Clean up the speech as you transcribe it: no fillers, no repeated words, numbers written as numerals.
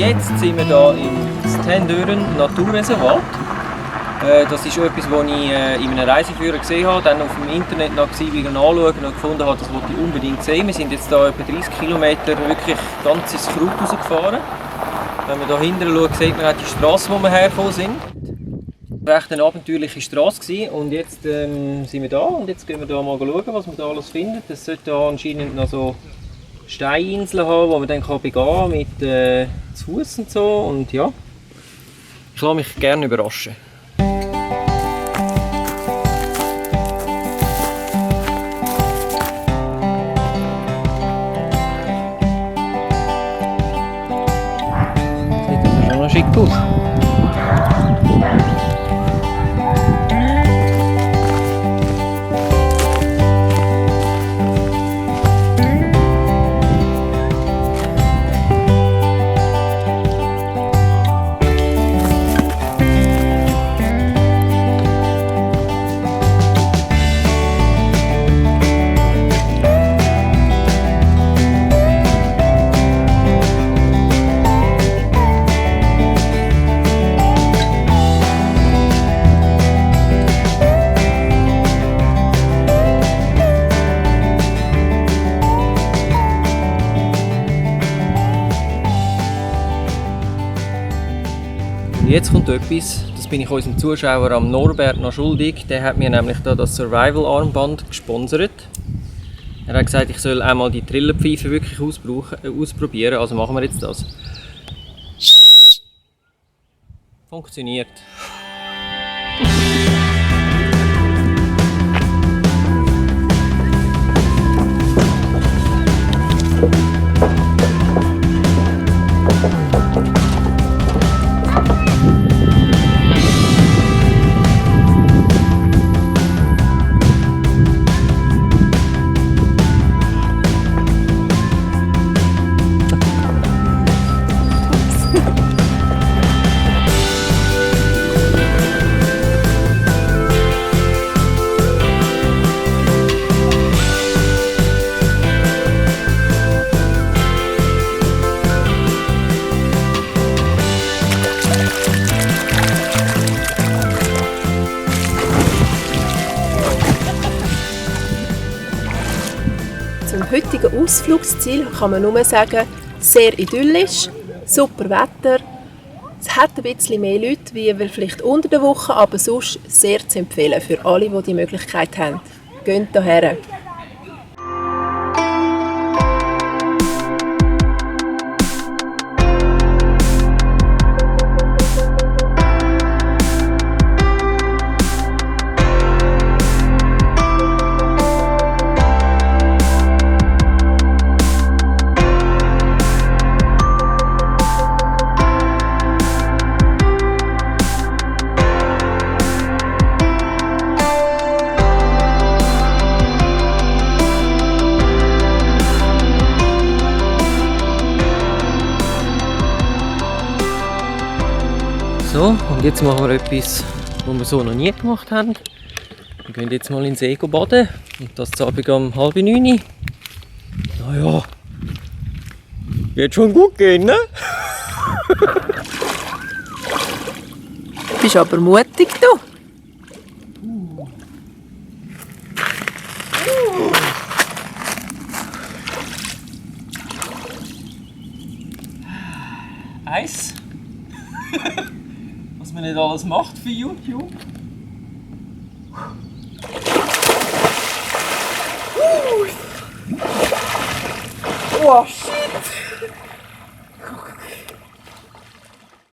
Jetzt sind wir hier im Tendören Naturreservat. Das ist etwas, was ich in einem Reiseführer gesehen habe, dann auf dem Internet noch anschauen und gefunden habe, das wollte ich unbedingt sehen. Wir sind jetzt hier etwa 30 Kilometer wirklich ganz ins Kraut rausgefahren. Wenn man hier hinten schaut, sieht man auch die Straße, wo wir hergekommen sind. Recht eine abenteuerliche Straße und jetzt sind wir da und jetzt gehen wir da mal schauen, was wir da alles finden. Es sollte hier anscheinend noch so Steininseln haben, wo man dann begehen kann mit zu Fuß und so und ja, ich lasse mich gerne überraschen. Sieht also schon noch schick aus. Jetzt kommt etwas, das bin ich unserem Zuschauer am Norbert noch schuldig. Der hat mir nämlich da das Survival-Armband gesponsert. Er hat gesagt, ich soll einmal die Trillerpfeife wirklich ausprobieren, also machen wir jetzt das. Funktioniert. Zum heutigen Ausflugsziel kann man nur sagen, sehr idyllisch, super Wetter. Es hat ein bisschen mehr Leute, wie wir vielleicht unter der Woche, aber sonst sehr zu empfehlen für alle, die die Möglichkeit haben. Geht hierher. So, und jetzt machen wir etwas, was wir so noch nie gemacht haben. Wir gehen jetzt mal in den See baden und das zu Abend um 8:30. Naja, wird schon gut gehen, ne? Du bist aber mutig, du. Eis. Was man nicht alles macht für YouTube. Oh, shit.